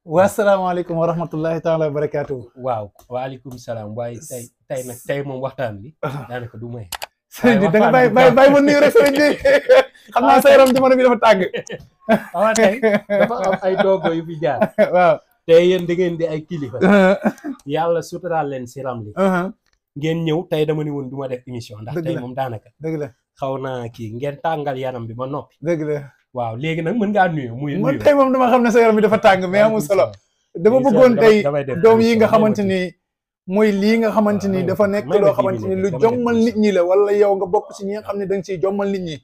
wasalaamaaleykum wa rahmatullahi taala wa barakaatu. waaw waaleykum salaam waaye tey moom waxtaan bi daanaka du may. sëriñ bi da nga bàyyi ma nuyu rek sëriñ bi xam naa sa yaram jamono bi dafa tàng. waaw tey dafa am ay doogo yu fi jaar. waaw tey yéen da ngeen di ay kilifa. yàlla suturaal leen si Ramli. ngeen ñëw tey dama ni woon du ma def émission. ndax tey moom daanaka. dëgg la xaw naa kii ngeen tàngal yaram bi ba noppi. dëgg la. waaw léegi nag mën ngaa nuyu muy nuyu. man tey moom dama xam ne sa yaram bi dafa tàng mais amul solo. dama bëggoon tey doom yi nga xamante ni mooy lii nga xamante ni dafa nekk loo xamante ni lu jommal nit ñi la wala yow nga bokk ci ñi nga xam ne da nga ciy jommal nit ñi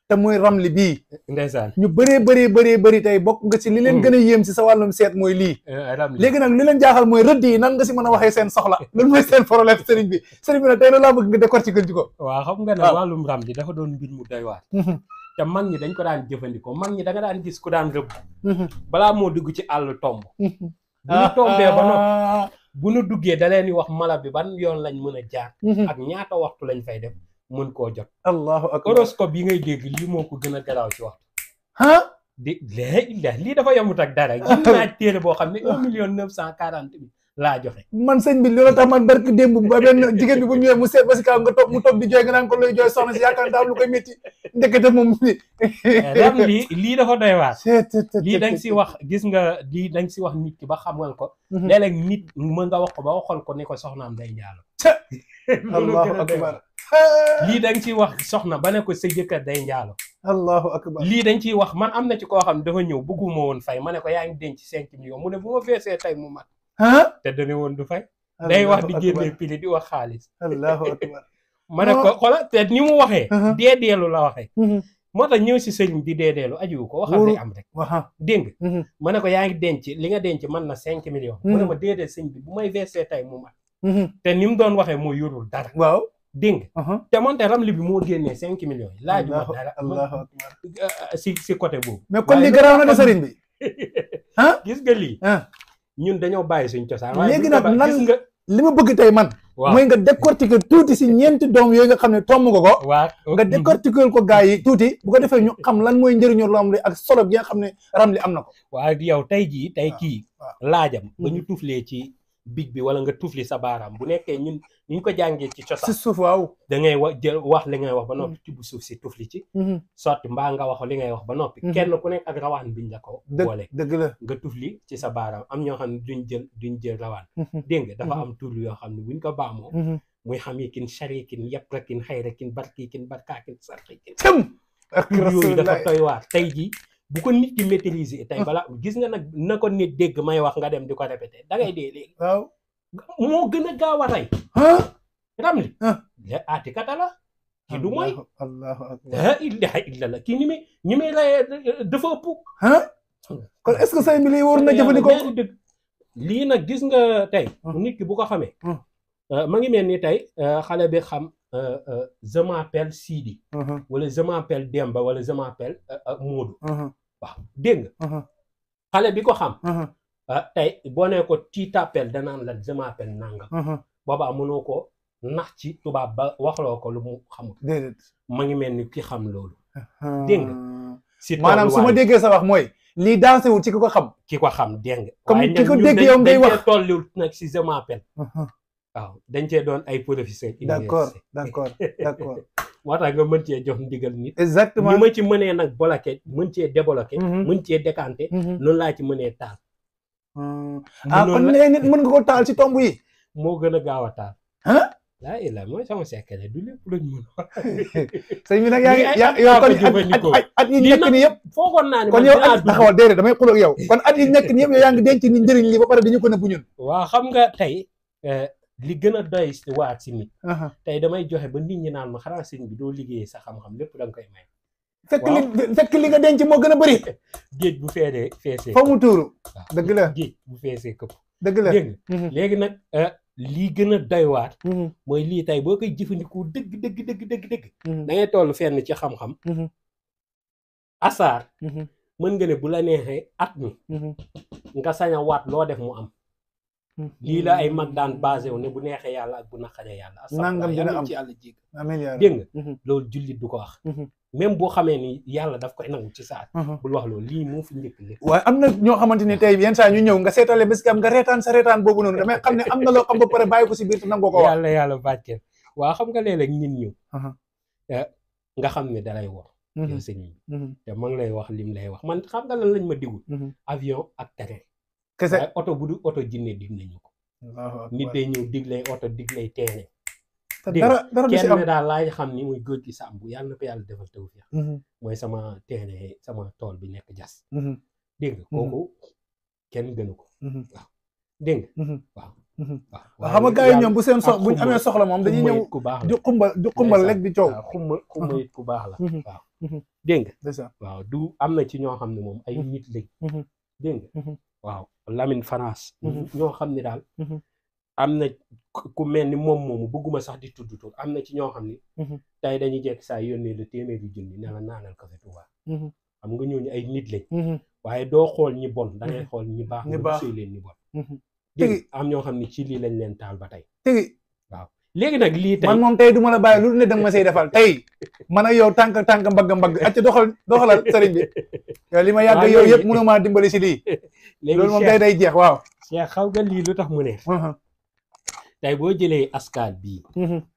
te muy Ramli bii. ndeysaan ñu bëree tey bokk nga ci li leen gën a yéem ci sa wàllum seet mooy lii. léegi nag li leen jaaxal mooy rëdd yi nan nga si mën a waxee seen soxla loolu mooy seen problème sëriñ bi nag tey loolu laa bëgg nga décortiquer ci ko. waaw xam nga ne wàllum Ramli dafa doon mbir mu doy waar. te mag ñi dañ ko daan jëfandikoo mag ñi da nga daan gis ku daan rëbb balaa moo dugg ci àll tomb bu ñu tombee ba noppi bu ñu duggee da leen di wax mala bi ban yoon lañ mën a jaar ak ñaata waxtu lañ fay def mën koo jot. allahu akbar horoscope yi ngay dégg lii moo ko gën a garaaw ci waxtu lii dafa yemut ak dara gis naa téere boo xam ne 1,940,000 laa joxe. man sëñ bi loolu tax man barki démb ba benn jigéen bi bu ñëwee mu seet ba si kaw nga toog mu toog di jooy nga naan ko looy jooy soxna si yaakaar daal lu koy métti ndekete moom lii dafa doy waar. lii dañ si wax gis nga lii dañ si wax nit ki ba xamal ko. léeg-léeg nit mën nga wax ko ba waxal ko ni ko soxnaam day njaalo. allahu akbar lii dañ ciy wax soxna ba ne ko sa jëkkër day njaalo. allahu akbar lii dañ ciy wax man am na ci koo xam ne dafa ñëw bëgguma woon fay ma ne ko yaa ngi denc 5 millions mu ne bu ma feesee tey mu mat. te dane woon du fay. day wax di génne pili di wax xaalis. allahu akbar ma ne ko xoolal te ni mu waxee. deedeelu la waxee. moo tax ñëw si sëriñ di deedeelu ajiwu ko waxal day am rek. dégg nga ma ne ko yaa ngi denc li nga denc mën na 5 millions. mu ne ma déedéet sëñ bi bu may versé tey mu mat. te ni mu doon waxee moo yorul dara. waaw dégg nga te moonte Ramli bi moo génnee 5 millions yi. laaju ma dara allahu akbar si côté boobu. mais kon li garaaw na de sëriñ bi. gis nga lii. ñun dañoo bàyyi suñ cosaan. léegi nag nan li ma bëgg tey man. mooy nga décortiquer tuuti si ñeenti doom yooyu nga xam ne tomb nga ko. nga décortiquer ko gars yi tuuti bu ko defee ñu xam lan mooy njëriñu Ramli ak solo bi nga xam ne Ramli am na ko. waaw yow tey jii tey kii laajam ba ñu tuflee ci big bi wala nga tufli sa baaraam bu nekkee ñun ñu ko jàngee ci cosaan. si suuf waaw. da ngay wax li ngay wax ba noppi tibb suuf si tufli ci. sotti mbaa nga wax li ngay wax ba noppi. kenn ku nekk ak rawaan biñ la ko boole. dëgg la nga tufli ci sa baaraam am ñoo xam ne duñ jël rawaan. dégg nga dafa am tur yoo xam ne buñ ko baamoo. muy xamikin sharikin yaprakin xayrakin barkikin barkaakin sarkikin. ak yooyu dafa toy waar tey jii bu ko nit ki maîtriser tey bala gis nga nag na ko nit dégg may wax nga dem di ko répété dangay dee léegi. waaw moo gën a gaaw a rey. Ramli. aati kata la. kii du mooy. allahu akbar la ilaha illallah kii ñi muy reyee dafa ëpp. kon est-ce que say mbir war na jëfandikoo. lii nag gis nga tey. nit ki bu ko xamee. ma ngi mel ni tey xale bi xam je m'appelle Sidi. wala je m'appelle Demba wala je m'appelle Moodu. waaw dégg nga. xale bi ko xam. tey boo nee ko tu t'appelles danaan la je m'appelle nangam. boobaa mënoo ko nax ci tubaab ba waxloo ko lu mu xamul. déedéet ma ngi mel ni ki xam loolu. dégg nga. si maanaam su ma déggee sa wax mooy. lii dansé wul ci ki ko xam. ki ko xam dégg nga. comme ki ko dégg yow ngay wax waaye nag tolluwul nag si je m'appelle. waaw dañ cee doon ay professeur. d'accord. moo tax nga mën cee jox ndigal nit. exactement ni ma ci mënee nag bloqué mën cee débloqué. mën cee décanté. noonu laa ci mënee taal. kon nee nit mën nga ko taal ci tomb yi. moo gën a gaaw a taal. laa illah mooy sama secret du lépp lañ mën a. sëñ bi nag yaa ngi yow kon at yi nekk nii yëpp. foogoon naa ne kon yow at taxawal déedéet damay xuloo ak yow kon at yi nekk nii yëpp yow yaa ngi denc ni njëriñ li ba pare dañu ko nëbbu ñun. waaw xam nga tey li gën a doy waat si nit. tey damay joxe ba nit ñi naan ma xanaa sëñ bi doo liggéeyee sa xam-xam lépp da nga koy may. fekk li nga denc moo gën a bëri. géej bu feesee. fa mu tuuru. dëgg la géej bu feesee këpp. dëgg la dégg nga léegi nag lii gën a doy waat. mooy lii tey boo koy jëfandikoo dëgg. da ngay toll fenn ci xam-xam. asaar. mën nga ne bu la neexee at mi. nga sañ a waat loo def mu am. lii la ay mag daan basé wu ne bu neexee yàlla ak bu naqaree yàlla. nangam dina am ci yàlla jégg. amiin yaa dégg nga loolu jullit du ko wax. même boo xamee ni yàlla daf koy nangu ci saa bul wax loolu lii moo fi njëkk lépp waaye am na ñoo xamante ni tey yenn saa ñu ñëw nga seetale bés am nga reetaan sa reetaan boobu noonu damay xam ne am na loo xam ba pare bàyyi ko si biir te nangoo ko wax yàlla bàcceel waaw xam nga léeg-léeg nit ñëw nga xam ne dalay wor yow sëñ bi te ma ngi lay wax lim lay wax man xam nga lan lañ ma digul avion ak terrain kese waaye oto bu du oto jinne dig nañu ko nit day ñëw dig lay oto dig lay teene dara du si am kenn daal laay xam ni muy góor gi sàmbu yàlla na ko yàlla defal tawfiix mooy sama teene sama tool bi nekk jas dégg nga kooku kenn gënu ko waaw dégg nga waaw xam nga gars yi ñoom bu seen sox buñ amee soxla moom dañuy ñëw ku baax di xumbal rek di coow xumba it ku baax la waaw dégg nga waaw du am na ci ñoo xam ne moom ay nit lañ dégg nga waaw Lamine France ñoo xam ne daal am na ku mel ni moom moomu bëgguma sax di tudd tur am na ci ñoo xam ni tey dañuy jekk saa yónnee la téeméeri junni ne la naanal café Touba xam nga ñooñu ay nit lañ waaye doo xool ñi bon da ngay xool ñi baax nga sëy leen ñi bon dégg am ñoo xam ne ci lii lañ leen taal ba tey waaw léegi nag lii tey man moom tey du ma la bàyyi lu ne danga ma say defal tey man ak yow tànk mbagg acca doxalal sëriñ bi yow li ma yàgg yow yëpp mënoo maa dimbali si lii loolu moom tey day jeex waaw Cheikh xaw nga lii lu tax mu neex tey boo jëlee askaal bii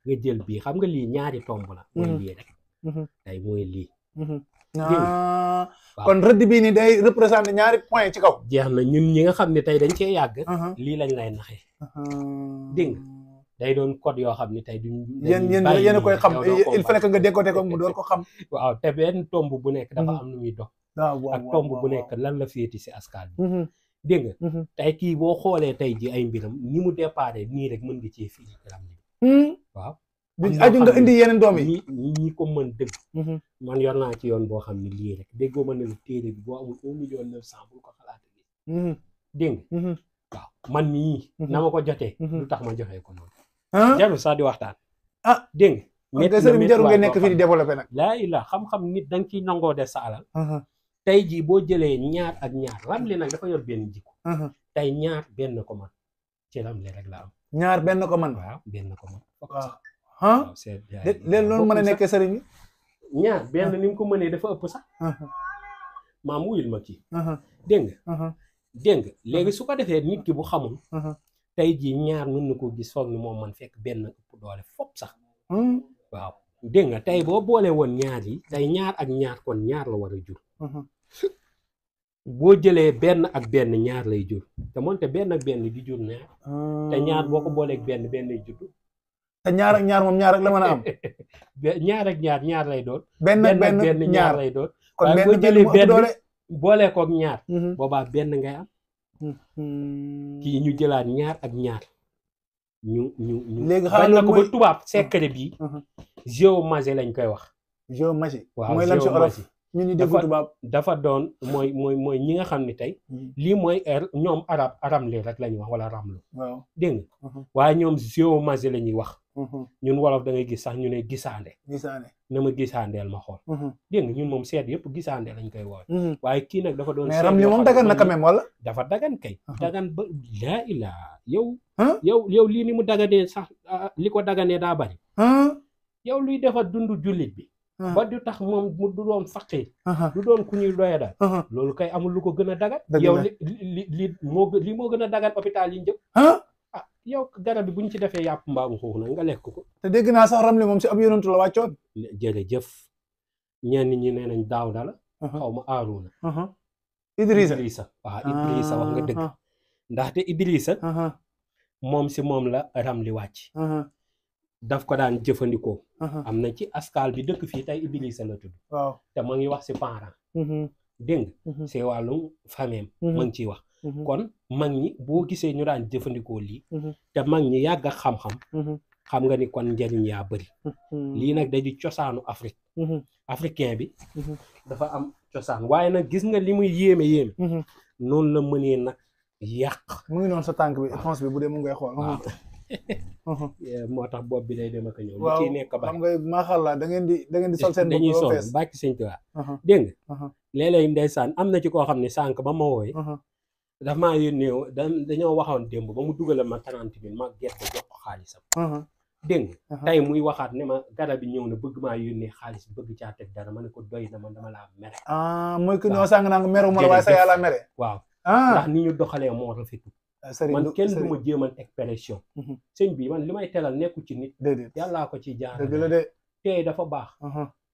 nga jël bii xam nga lii ñaari tomb la mooy lii rek tey mooy lii kon rëdd bii ni day représenté ñaari point ci kaw jeex na ñun ñi nga xam ne tey dañ cee yàgg lii lañ lay naxee dégg nga day doon code yoo xam ne tey duñ yéen koy xam il fallait que nga décoté ko mu door ko xam waaw te benn tomb bu nekk dafa am lu muy dox ak tomb bu nekk lan la féeti si askaal bi dégg nga tey kii boo xoolee tey ji ay mbiram ni mu déparé nii rek mën nga cee fii ram ni waaw aju nga indi yeneen doom yi ñi ko mën dëgg man yor naa ci yoon boo xam ne lii rek déggoo ma ne la téere bi boo amul 1,900,000 bul ko xalaate bi dégg nga waaw man mii na ma ko jotee lu tax ma joxee ko noonu jarul sax di waxtaan dégg nga sëriñ jarul nga nekk fii di développé nag laa ilaa xam-xam nit da nga ciy nangoo def sa alal tey jii boo jëlee ñaar ak ñaar Ramli nag dafa yor benn jikko tey ñaar benn ko man ci Ramli rek la am ñaar benn ko man waaw benn ko man waaw léegi loolu mën a nekkee sëriñ bi ñaar benn ni mu ko mënee dafa ëpp sax maam wuyul ma kii dégg nga léegi su ko defee nit ki bu xamul tey jii ñaar mën na koo gis foog ni moom man fekk benn ëpp doole fop sax waaw dégg nga tey boo boole woon ñaar yi tey ñaar ak ñaar kon ñaar la war a jur boo jëlee benn ak benn ñaar lay jur te moonte benn ak benn di jur ñaar te ñaar boo ko booleeg benn lay jur te ñaar ak ñaar moom ñaar rek la mën a am ñaar ak ñaar lay doon benn ak benn ñaar lay doon kon waaye benn boo jëlee benn doole boolee koog ñaar boobaa benn ngay am kii ñu jëlaat ñaar ak ñaar ñu léegi bañ na ko ba tubaab secret bi géomagie lañ koy wax géomagie waaw mooy lan ci olof ñu ñu dégg tubaab dafa doon mooy ñi nga xam ne tey lii mooy ñoom aramli rek la ñuy wax wala ramlu waaw dégg nga waaye ñoom géomagie la ñuy wax ñun wolof da ngay gis sax ñu ne gisaande na ma gisaandeel ma xool dégg nga ñun moom seet yëpp gisaande lañ koy woowe waaye kii nag dafa doon mais ramli moom dagan na quand même wala dafa dagan kay dagan ba laa ilaa yow lii ni mu daganee sax li ko daganee daa bari yow luy defar dundu jullit bi ba du tax moom mu du doon faqir du doon ku ñuy doya daal loolu kay amul lu ko gën a dagan yow li moo gën a dagan hôpital yi njëpp yow garab bi buñ ci defee yàpp mbaamu xuux na nga lekk ko te dégg naa sax ramli moom si ab yonantu la wàccoon jërëjëf ñenn ñi nee nañ Daawda la xaw ma Aaruuna Idrissa waaw Idrissa wax nga dëgg ndaxte Idrissa moom si moom la ramli wàcc daf ko daan jëfandikoo am na ci askal bi dëkk fii tey Idrissa la tudd waaw te ma ngi wax si parent dégg nga c'est wàllum famille ma ngi ciy wax kon mag ñi boo gisee ñu daan jëfandikoo lii te mag ñi yàgg ak xam-xam xam nga ni kon njariñ yaa bëri lii nag da di cosaanu Afrique africain bi dafa am cosaan waaye nag gis nga li muy yéeme noonu la mënee nag yàq mu ngi noonu sa tànk bi éponge bi bu dee mu ngay xool moo tax bopp bi day dem ak ñëw waaw li ciy nekk bari xam nga maaxàllaa da ngeen di sol seen dañuy bopp sol bàkki sëñ Tuubaa dégg nga léeg-léeg ndeysaan am na ci koo xam ne sànq ba ma wooye daf maa yónnee dañoo waxoon démb ba mu dugale ma 30 000 ma gerte jox ko xaalisam dégg nga tey muy waxaat ne ma garab bi ñëw na bëgg maa yónnee xaalis bëgg caa teg dara ma ne ko doy na man dama laa mere. mooy que ñoo sàng naa nga meru ma la waaye sa yàlla mere. waaw ndax ni ñu doxalee moo rafetul. man kenn du ma jéemal expression. sëñ bi man li may tegal nekku ci nit. déedéet yàllaa ko ci jaar. dëgg la de. tey dafa baax.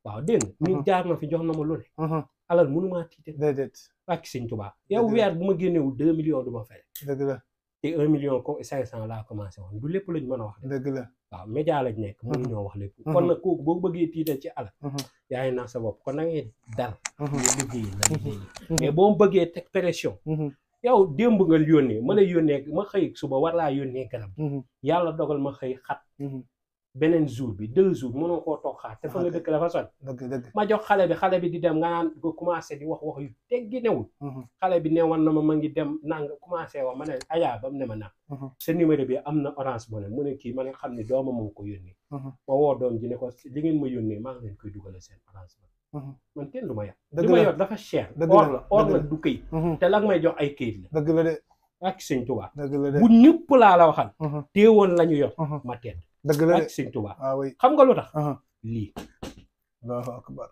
waaw dégg nga nit jaar na fi jox na ma lu ne. alal mënumaa tiite. déedéet. ak sëñ Tuubaa yow weer bu ma génnewul 2 millions du ma fay. dëgg la. te 1 million ko 500 laa commencé woon du lépp lañ mën a wax. dëgg la. waaw média lañ nekk mënuñoo wax lépp. kon nag kooku boo bëggee tiital ci alal. yaa ngi naan sa bopp kon da ngay dal. ñu liggéey la liggéey mais boo bëggee teg pression. yow démb nga yónnee ma lay yónnee ma xëy suba war laa yónnee garab. yàlla dogal ma xëy xat. beneen jour bi 2 jours mënoo koo toog xaar te fa nga dëkk dafa sori. dëgg ma jox xale bi di dem nga naan ko commencé di wax yu teggi newul. xale bi ne woon na ma ngi dem nanga commencé wax ma ne ayaa ba mu ne ma naan. sa numéro bi am na orange mu ne mu ne kii ma ne xam ne dooma moom ko yónnee. ma woo doom ji ne ko li ngeen ma yónnee maa ngi leen koy dugalal seen orange man kenn du ma yàq. li ma yor dafa cher. or nag du këyit. te la nga may jox ay këyit la. dëgg la de. ak sëñ Tuubaa. dëgg la de bu ñëpp laa la waxal. teewoon la ñu yor. ma tedd. dëgg la de ak sëñ Tuubaa. oui xam nga lu tax. lii. Allahu akbar.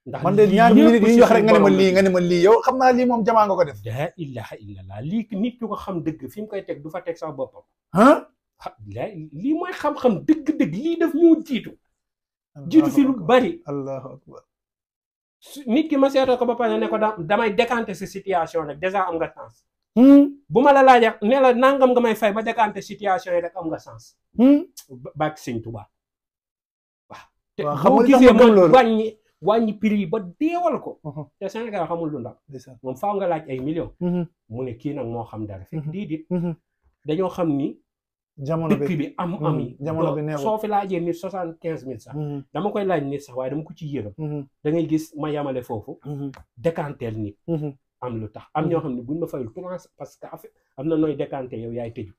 ndax man de ñaar minutes yi ñu wax rek nga ne ma lii yow xam naa lii moom jamaa nga ko def. la ilaha illallah lii nit ki ko xam dëgg fi mu koy teg du fa teg sax boppam. lii mooy xam-xam dëgg-dëgg lii daf ñoo jiitu. jiitu fi lu bari. Allahu akbar. nit ki ma seetoo ko ba pare ne ko damay décanter sa situation rek déjà am nga chance. bu ma la laajee ne la nangam nga may fay ba décanter situation yi rek am nga chance. bàkk sëñ Tuubaa. waaw te boo gisee man wàññi prix yi ba deewal ko. te Sénégal xamul lu ndaw. moom faaw nga laaj ay millions. mu ne kii nag moo xam dara fekk diidit dañoo xam ni. jamono bi dëkk bi am yi. jamono bi neexul soo fi laajee nit 75 000 sax. dama koy laaj nit sax waaye dama ko ci yërëm. da ngay gis ma yamale foofu. décanter nit. am lu tax am ñoo xam ne buñ ma fayul 3 parce que am na nooy décanter yow yaay tëju.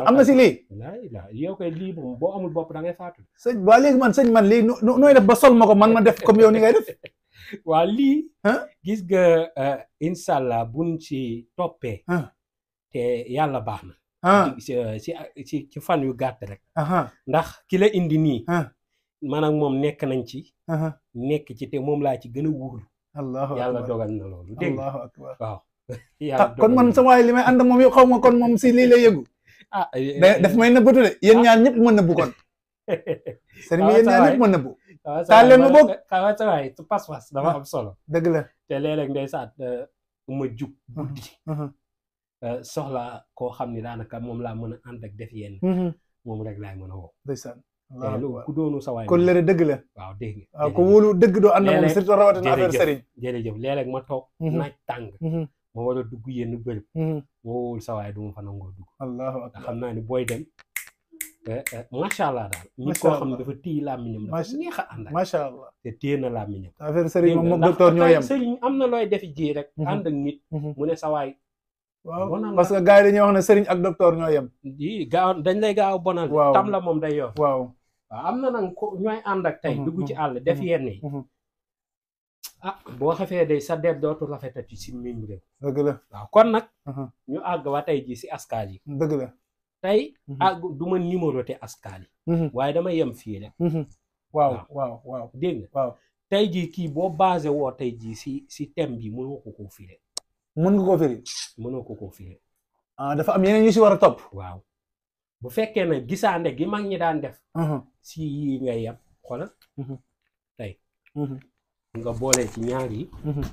am na si lii. yow koy lii moom boo amul bopp da ngay faatu. sëñ waa léegi man lii nooy def ba sol ma ko man ma def comme yow ni ngay def. waa lii. gis nga incha allah buñ ci toppee. te yàlla baax na. ci fan yu gàtt rek. ndax ki la indi nii. man ak moom nekk nañ ci. nekk ci te moom laa ci gën a wóolu. yàlla dogal na loolu dégg nga waaw. kon man sama waay li may ànd moom yow xaw ma kon moom si lii lay yëgu. daf may nëbbatu de yéen ñaar ñëpp mën nëbbu kon. sëriñ bi yéen ñaar ñëpp mën nëbbu. taal leen ma bokk waaw sa waay pas-pas dafa am solo. dëgg la te léeg-léeg ndeysaan ma jug guddi. soxla koo xam ni daanaka moom laa mën a ànd ak def yenn. moom rek laay mën a woo. ndeysaan. ku doonu sa waay. kon léegi dëgg la. waaw dégg nga. waaw ko wóolu dëgg doo ànd moom surtout rawatina affaire sëriñ. jërëjëf léeg-léeg ma toog. naaj tàng. ma war a dugg yenn bërëb. ma wóolu sa waay du ma fa nangoo dugg. ndax xam naa ni booy dem. macha allah daal. nit koo xam ne dafa téye làmmiñam dafa neex a ànd ak. macha allah te téye na làmmiñam. affaire sëriñ moom moom docteur ñoo yem. sëriñ am na looy defi ji rek. ànd ak nit. mu ne sa waay. waaw parce que gars yi dañuy wax ne sëriñ ak docteur ñoo yem. gaaw dañ lay gaaw bonal. waaw tam la moom day yor. waaw am na nag ko ñooy ànd ak tey dugg ci àll def yenn yi. boo xefee day sa der dootu rafetati si mim réew. dëgg la waaw kon nag. ñu àgg wa tey ji si askaal yi. dëgg la tey àgg du ma numéroté askaal yi. waaye dama yem fii rek. waaw dégg nga. waaw tey jii kii boo basé woo tey jii si thème bi mënoo ko koo firi. mën nga koo firi. mënoo ko koo firi. dafa am yeneen yu si war a topp. waaw bu fekkee ne gisaande gi mag ñi daan def. si yii ngay yem xoolal. tey. nga boole ci ñaar yi.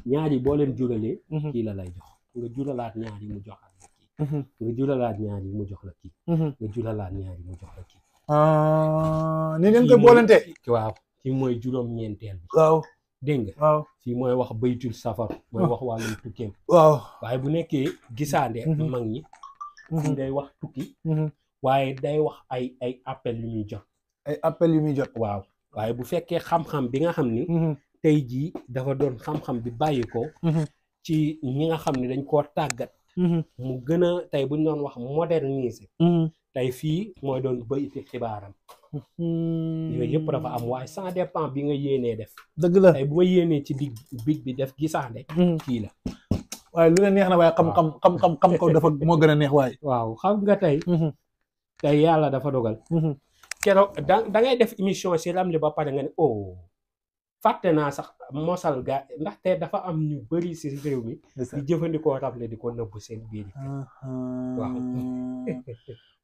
ñaar yi boo leen juralee. kii la lay jox nga juralaat ñaar yi mu joxaat la kii. nga juralaat ñaar yi mu jox la kii. nga juralaat ñaar yi mu jox la kii. ni leen koy boolente. waaw ci mooy juróom-ñeenteel bi. waaw dégg nga. waaw fii mooy wax baytul safar. mooy wax wàllum tukkeem. waaw waaye bu nekkee gisaande. mag ñi. fii day wax tukki. waaye day wax ay appel yu muy jot. ay appel yu muy jot. waaw waaye bu fekkee xam-xam bi nga xam ni. tey jii dafa doon xam-xam bi bàyyi ko. ci ñi nga xam ne dañ koo tàggat. mu gën a tey bu ñu doon wax moderniser. tey fii mooy doon bayti xibaaram. yooyu yëpp dafa am waaye ça dépend bi nga yéenee def. dëgg la tey bu ma yéenee ci big bi def gisaande. kii la. waaye lu ne neex na waaye xam ko dafa moo gën a neex waaye. waaw xam nga tey. tey yàlla dafa dogal. keroog da ngay def émission si Ramli ba pare nga ne oh fàtte naa sax mosal ga ndaxte dafa am ñu bëri si réew mi di jëfandikoo Ramli di ko nëbbu seen biir waaw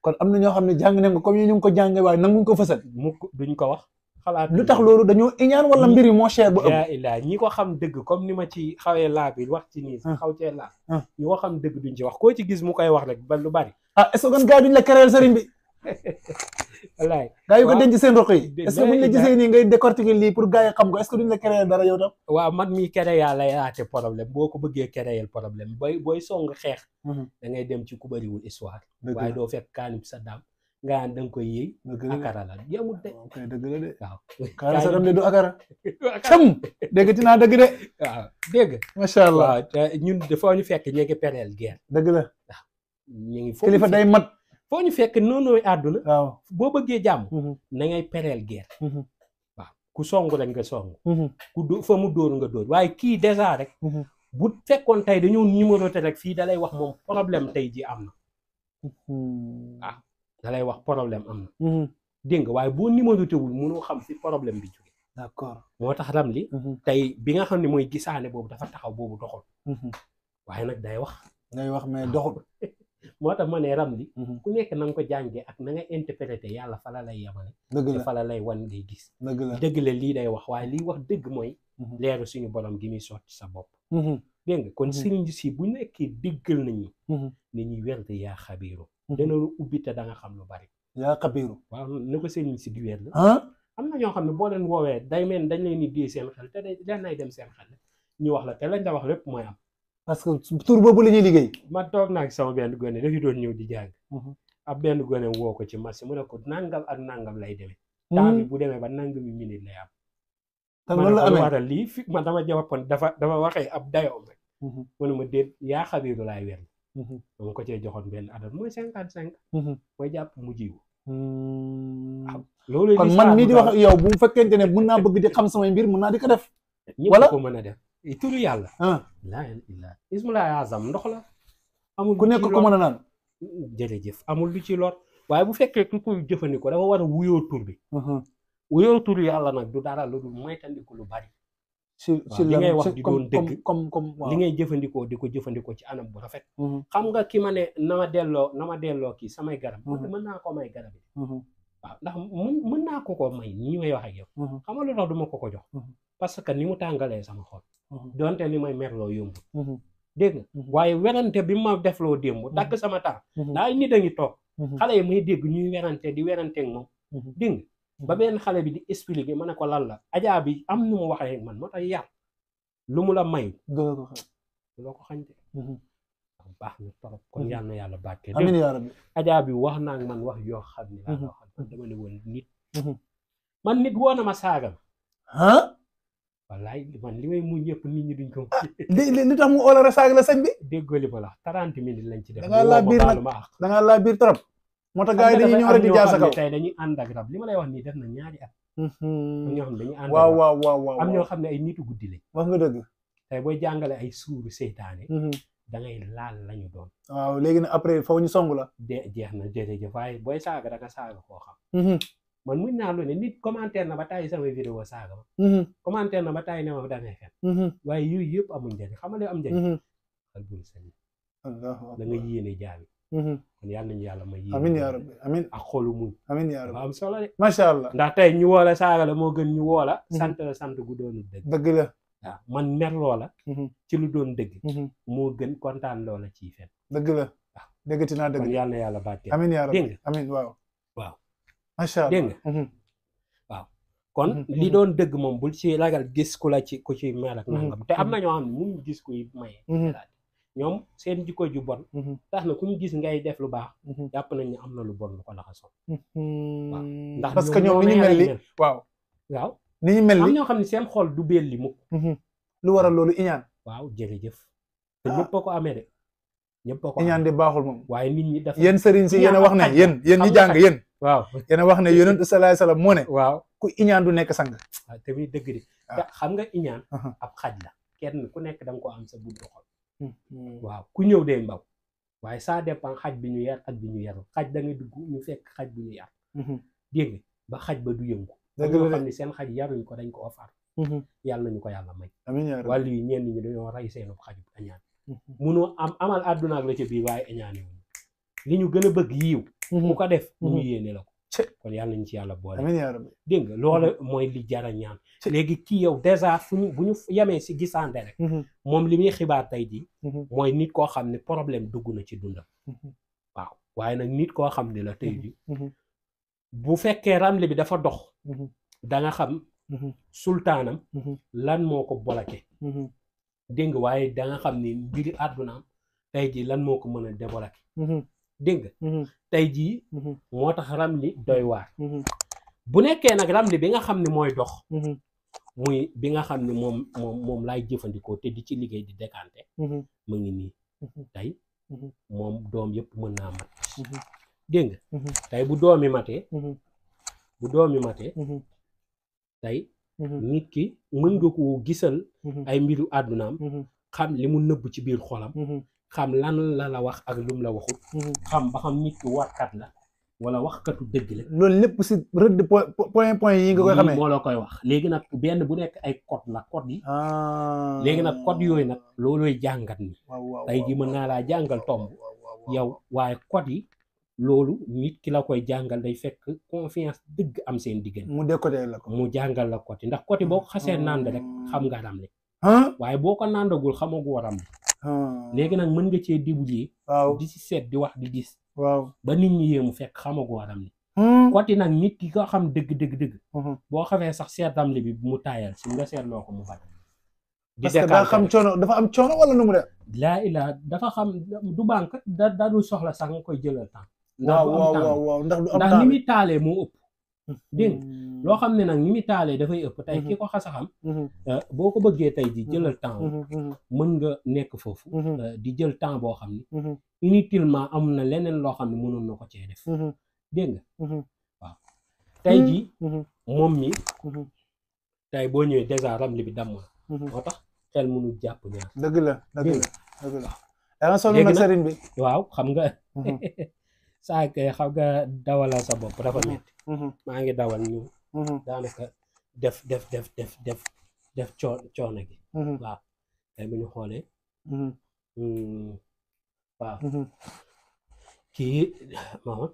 kon am na ñoo xam ne jàng nañ ko comme ñu ngi ko jàngee waaye nanguñ ko fësal mukk duñ ko wax xalaat lu tax loolu dañoo iñaan wala mbir yi moo cher ba ëpp ilaa ñi ko xam dëgg comme ni ma ci xawee laa bi wax ci nii xaw cee laa ñi ko xam dëgg duñ ci wax koo ci gis mu koy wax rek ba lu bari est-ce que gars yi duñ la créer sëriñ bi wallaay gars yi ko denc seen roq yi est-ce que buñ la gisee nii ngay décortiquer lii pour gars yi xam ko est-ce que duñ la créer dara yow tam waaw man mii créer yàlla yaate problème boo ko bëggee créer problème booy song xeex da ngay dem ci ku bëriwul histoire waaye doo fekk kaanib sa daam nga da nga koy yëy akara la yamul de dëgg la de waaw kaana sa dam de du akara cam dégg ti naa dëgg de waaw dégg macha allah waaw ñun foo ñu fekk ñu ngi période guerre dëgg la waaw ñu ngi kilifa day mat foo ñu fekk noonu àdduna waaw boo bëggee jàmm na ngay période guerre waaw ku song rek nga song ku fa mu dóor nga dóor waaye kii déjà rek bu fekkoon tey dañoo numéroté rek fii da lay wax moom problème tey ji am na waaw da lay wax problème am na dégg nga waaye boo numéroté wul mënoo xam fi problème bi jóge d'accord moo tax Ramli tey bi nga xam ne mooy gisaane boobu dafa taxaw boobu doxul waaye nag day wax mais doxul moo tax ma ne Ramli ku nekk na nga ko jàngee ak na nga interprété yàlla fa la lay yemale dëgg te fa la lay wan ngay gis dëgg la dëgg la lii day wax waaye liy wax dëgg mooy leeru suñu borom gi muy sotti sa bopp dégg nga kon sëriñ si bu nekkee déggal nañu ni ñuy werde yaa xabiiru dana lu ubbi te da nga xam lu bari yaa xabiiru waaw na ko sëriñ si di weer la am na ñoo xam ne boo leen woowee day mel dañ leen di dee seen xel te dañ nay dem seen xel ñu wax la te lañ la wax lépp mooy am parce que tur boobu la ñuy liggéey ma toog naa sama benn gone dafi doon ñëw di jàng ab benn gone woo ko ci marché mu ne ko nangam ak nangam lay demee temps bi bu demee ba nangami minute lay am te loolu la amee waral lii fi man dama jàppoon dafa waxee ab dayoom rek mu ne ma déet yaa xabiiru laay weer dama ko cee joxoon benn adat mooy 55 mooy jàpp mu jiw loolu kon man mii di wax yow bu mu fekkente ne mun naa bëgg di xam samay mbir mun naa di ko def ñëpp ko mën a def turu yàlla laa ilaaha ismulaay azam ndox la amul ku nekk ko mën a naan jërëjëf amul lu ci lor waaye bu fekkee ku koy jëfandikoo dafa war a wuyoo tur bi wuyoo tur yàlla nag du dara lu dul moytandiku lu bari li ngay wax di doon dëgg comme li ngay jëfandikoo di ko jëfandikoo ci anam bu rafet xam nga ki ma ne na ma delloo kii samay garab mën naa ko may garab yi waaw ndax mën naa ko may nii may wax ak yow xam nga lu tax du ma ko jox parce que ni mu tàngalee sama xol donte li may merloo yomb dégg nga waaye werante bi ma defloo démb dagg sama temps daa nit a ngi toog xale yi may dégg ñuy werante di werante ak moom dégg nga ba benn xale bi di expliquer ma ne ko lan la ajaa bi am nu mu waxee man moo tax yar lu mu la may loo ko xañte baax na torop kon yal na yàlla barke amiin yaa rabbi ajaa bi wax naa man wax yoo xam ne laa wax man dama ne woon nit man nit woo na ma saaga wallaay man li may muñ yëpp nit ñi duñ ko li tax mu oola saaga la sëñ bi déggoo li ma la 30 minutes lañ ci def da ngaa laa biir trop moo tax gars yi dañuy ñëw rek di jaar sa kaw tey dañuy ànd ak rab li ma lay wax nii def na ñaari at am ñoo xam ne dañuy ànd waaw am ñoo xam ne ay nitu guddi lañ wax nga dëgg tey booy jàngale ay suuru seytaane da ngay laal lañu doon waaw léegi nag après faw ñu song la jeex na jërëjëf waaye booy saaga da nga saaga koo xam man muñ naa lu ne nit commentaire na ba tàyyi samay vidéo saaga ma commentaire na ba tàyyi ne ma dangay fen waaye yooyu yëpp amuñ njëriñ xam nga am njëriñ xal bul sañ da nga yéene jaabi kon yàlla nañu yàlla may yéene amiin yaa rabbi amiin ak xolu muñ amiin yaa rabbi am solo de macha allah ndax tey ñu woola saaga la moo gën ñu woola sant la sant gu doonul dëgg dëgg la waaw man mer loola ci lu doon dëgg moo gën kontaan loola ciy fen dëgg la waaw déggati naa dëgg kon yàlla na yàlla bàkkee amiin yaa rabbi dégg nga amiin waaw macha allah dégg nga waaw kon li doon dëgg moom bul ci ragal gis ku ci mer ak nangam te am na ñoo xam ne mun gis kuy maye ñoom seen jikko ju bon tax na ku ñu gis ngay def lu baax jàpp nañ ne am na lu bon lu ko laxasoon waaw ndax parce que ñoom ni ñu mel ni waaw ni ñu mel ni am ñoo xam ne seen xol du beel li mukk lu waral loolu iñaan waaw jërëjëf te ñëpp a ko amee de ñëpp a ko iñaan di baaxul moom waaye nit ñi dafa yéen sëriñ si yéen a wax ne yéen ñi jàng yéen waaw yéen a wax ne yonent salaay salaam moo ne waaw ku iñaan du nekk sang waaw te muy dëgg de xam nga iñaan ab xaj la kenn ku nekk da nga ko am sa buntu xol waaw ku ñëw dee mbaw waaye ça dépend xaj bi ñu yar ak bi ñu yarul xaj da nga dugg ñu fekk xaj bi ñu yar dégg nga ba xaj ba du yëngu dëgg ñoo la xam ne seen xaj yaruñ ko dañ ko far yàlla nañu ko yàlla may amiin yaa rabbi wàllu yi ñenn ñi dañoo rey seenu xaj añaan munoo amal àdduna ak la ca biir waaye añaane wuñu li ñu gën a bëgg yiiw ku ko def ñu yéene la ko kon yàlla nañu ci yàlla boole amiin yaa rabbi dégg nga loola mooy li jara ñaan léegi kii yow dèjà bu ñu yemee si gisante rek moom li muy xibaar tey ji mooy nit koo xam ne problème dugg na ci dundam waaw waaye nag nit koo xam ne la tey ji bu fekkee ramli bi dafa dox da nga xam sultaanam lan moo ko bloqué dégg nga waaye da nga xam ni mbiri àddunaam tey ji lan moo ko mën a débloqué dégg nga tey jii moo tax ramli doy waar bu nekkee nag ramli bi nga xam ne mooy dox muy bi nga xam ne moom laay jëfandikoo te di ci liggéey di décanté mu ngi nii tey moom doom yëpp mën naa mat dégg nga tey bu doomi matee tey nit ki mën nga koo gisal ay mbiru àddunaam xam li mu nëbb ci biir xolam xam lan la wax ak lum la waxut xam ba xam nit ki warkat la wala waxkatu dëgg la loolu lépp si rëdd point yi nga koy xamee moo la koy wax léegi nag benn bu nekk ay code la code yi léegi nag code yooyu nag loolooy jàngat ni tey ji mën naa laa jàngal tomb yow waaye code yi loolu nit ki la koy jàngal day fekk confiance dëgg am seen diggante mu décoder la ko mu jàngal la code yi ndax code yi boo ko xasee nand rek xam nga ramli waaye boo ko nandagul xamagoo ramli léegi nag mën nga cee débrouiller di si seet di wax di gis ba nit ñi yéemu fekk xamagoo ramli code yi nag nit ki ko xam dëgg boo xamee sax seet ramli bi mu taayal si nga seetloo ko mu bat parce que daa xam coono dafa am coono wala nu mu def laa ilaa dafa xam du banque da du soxla sax nga koy jëlal temps waaw ndax du am ndax ni muy taalee moo ëpp dégg loo xam ne nag ni muy taalee dafay ëpp tey ki ko xas a xam boo ko bëggee tey di jëlal temps mën nga nekk foofu di jël temps boo xam ni inutilement am na leneen loo xam ne mënoon na ko cee def dégg nga waaw tey ji moom mi tey boo ñëwee dèjà ramli bi damm na moo tax xel mënu jàpp ñaar dëgg la da nga sonn nag sëriñ bi waaw xam nga saa kay xam nga dawalal sa bopp dafa metti maa ngi dawal ñu daanaka def coono gi waaw tey bu ñu xoolee waaw kii mama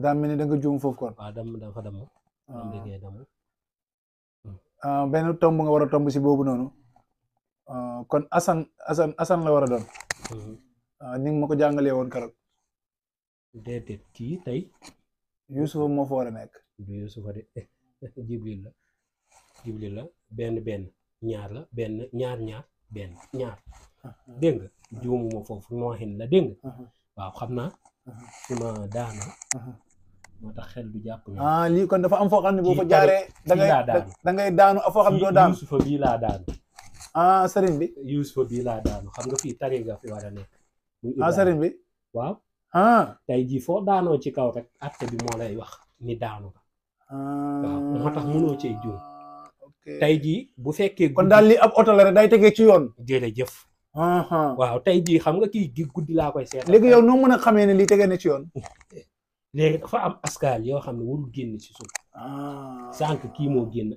daa mel ni da nga juum foofu kon waaw dafa damm liggéey damm benn tomb nga war a tomb si boobu noonu kon Assane la war a doon ni nga ma ko jàngalee woon keroog déedéet kii tey Yuusufa moo fa war a nekk du Yuusufa de Jibril la benn ñaar la ñaar dégg nga juumuma foofu nooxin la dégg nga waaw xam naa su ma daanoo moo tax xel du jàpp lii kon dafa am foo xam ne boo fa jaaree da ngay daanu a foo xam ne doo daanu Yuusufa bii laa daanu sëriñ bi Yuusufa bii laa daanu xam nga fii tari nga fi war a nekk sëriñ bi waaw tey jii foo daanoo ci kaw rek atte bi moo lay wax ni daanu nga waaw moo tax mënoo cee juum tey jii bu fekkee kon daal lii ab oto la rek day tegee ci yoon jërëjëf waaw tey jii xam nga kii gi guddi laa koy seet léegi yow noo mën a xamee ne lii tegee ne ci yoon léegi dafa am askal yoo xam ne warul génn ci suuf sànq kii moo génn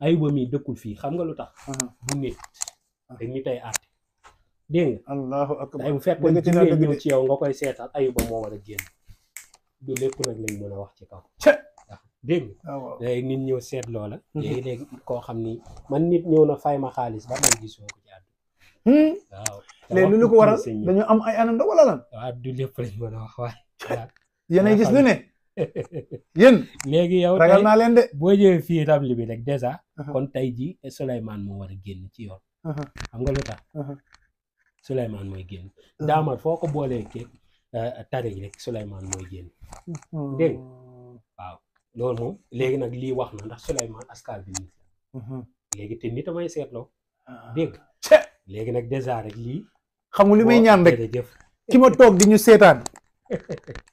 ayuba mi dëkkul fii xam nga lu tax bu nit te ni tey àtte dégg nga allahu akbar tey bu fekkoon jigéen ñëw ci yow nga koy seetal ayuba moo war a génn du lépp nag lañ mën a wax ci kaw dégg nga léegi nit ñëw seet loola léegi koo xam ni man nit ñëw na fay ma xaalis ba man gisuma ko ci àdduna waaw léegi lu ko waral dañu am ay anam wala lan waaw du lépp lañ mën a wax waaye yéen a gis lu ne yéen léegi yow ragal naa leen de boo ñëwee fii ramli bi rek dèjà kon tey ji Souleymane moo war a génn ci yoon xam nga lu tax Souleymane mooy génn daamar foo ko boolee keeg tari rek Souleymane mooy génn dégg waaw loolu moom léegi nag lii wax na ndax Souleymane askal bi nit la léegi te nit a may seetloo dégg léegi nag dèjà rek lii xam nga li may ñaan rek jërëjëf ki ma toog di ñu seetaan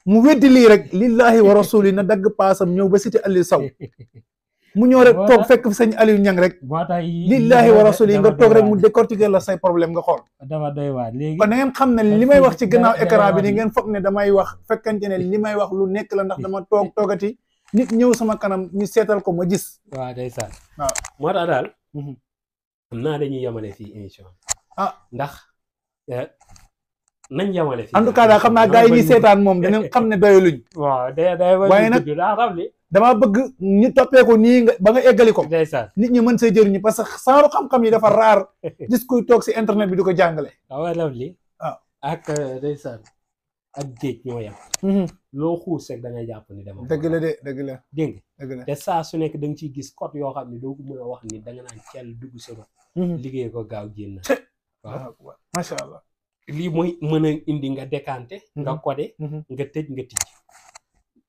mu weddi lii rek lillahi wa rasuli na dagg paasam ñëw ba cité Aliou Sow mu ñëw rek toog fekk fi sëñ Aliou Niang rek moo tax lillahi wa rasuli nga toog rek mu décortiquer la say problème nga xool dafa doy waar léegi kon na ngeen xam ne li may wax ci gannaaw écran bi ni ngeen foog ne damay wax fekkante ne li may wax lu nekk la ndax dama toogati nit ñëw sama kanam ñu seetal ko ma gis waaw day saan waaw moo tax daal xam naa dañuy yemale fii émission ndax nañ yemale fii en tout cas daal xam naa gars yi ñuy seetaan moom dinañ xam ne doyaluñ waaw day waaye nag daa xam li damaa bëgg ñu toppee ko nii nga ba nga eggali ko ndeysaan nit ñi mën see jëriñu parce que saaru xam-xam yi dafa raar gis kuy toog si internet bi di ko jàngale waaw law li waaw ak ndeysaan ak géej ñoo yem loo xuus rek da ngay jàpp ni dama dëgg la de dëgg la dégg dëgg la te saa su nekk da nga ciy gis code yoo xam ne doo ko mën a wax ni da nga naan cell dugg sa liggéey ko gaaw génn waaw macha allah lii mooy mën a indi nga décanté nga codé nga tëj nga tijj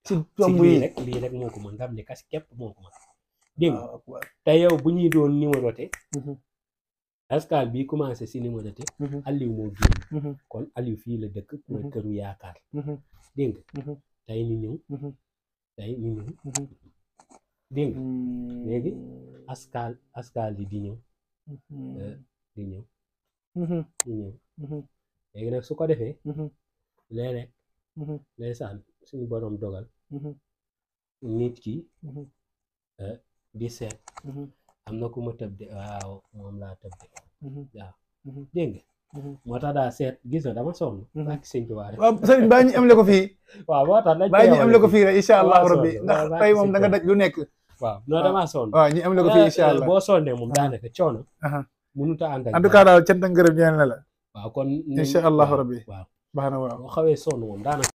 ci tomb lii yi rek lii rek moo ko mën ndam li kas képp moo ko mën dégg nga te yow bu ñuy doon numéroté escale bii commencé si numéroté Aliou moo génn kon Aliou fii la dëkk mooy këru yaakaar dégg nga tey ñu ñëw dégg nga léegi escale yi di ñëw léegi nag su ko defee léeg-léeg ndeysaan suñu borom dogal nit ki di seet am na ku ma tëb de waaw moom laa tëb de waaw dégg nga moo tax daa seet gis na dama sonn ak sëñ Tuubaa rek waaw sëñ bàyyi ñu am le ko fii waaw moo tax bàyyi ñu am le ko fii rek incha allah rabbi ndax tey moom da nga daj lu nekk waaw non dama sonn waaw ñu am le ko fii incha allah boo sonnee moom daanaka coono mënut a ànd ak en tout cas daal cant ak ngërëm ñeel na la waaw kon incha allah rabbi waaw baax na waaw boo xawee sonn moom daanaka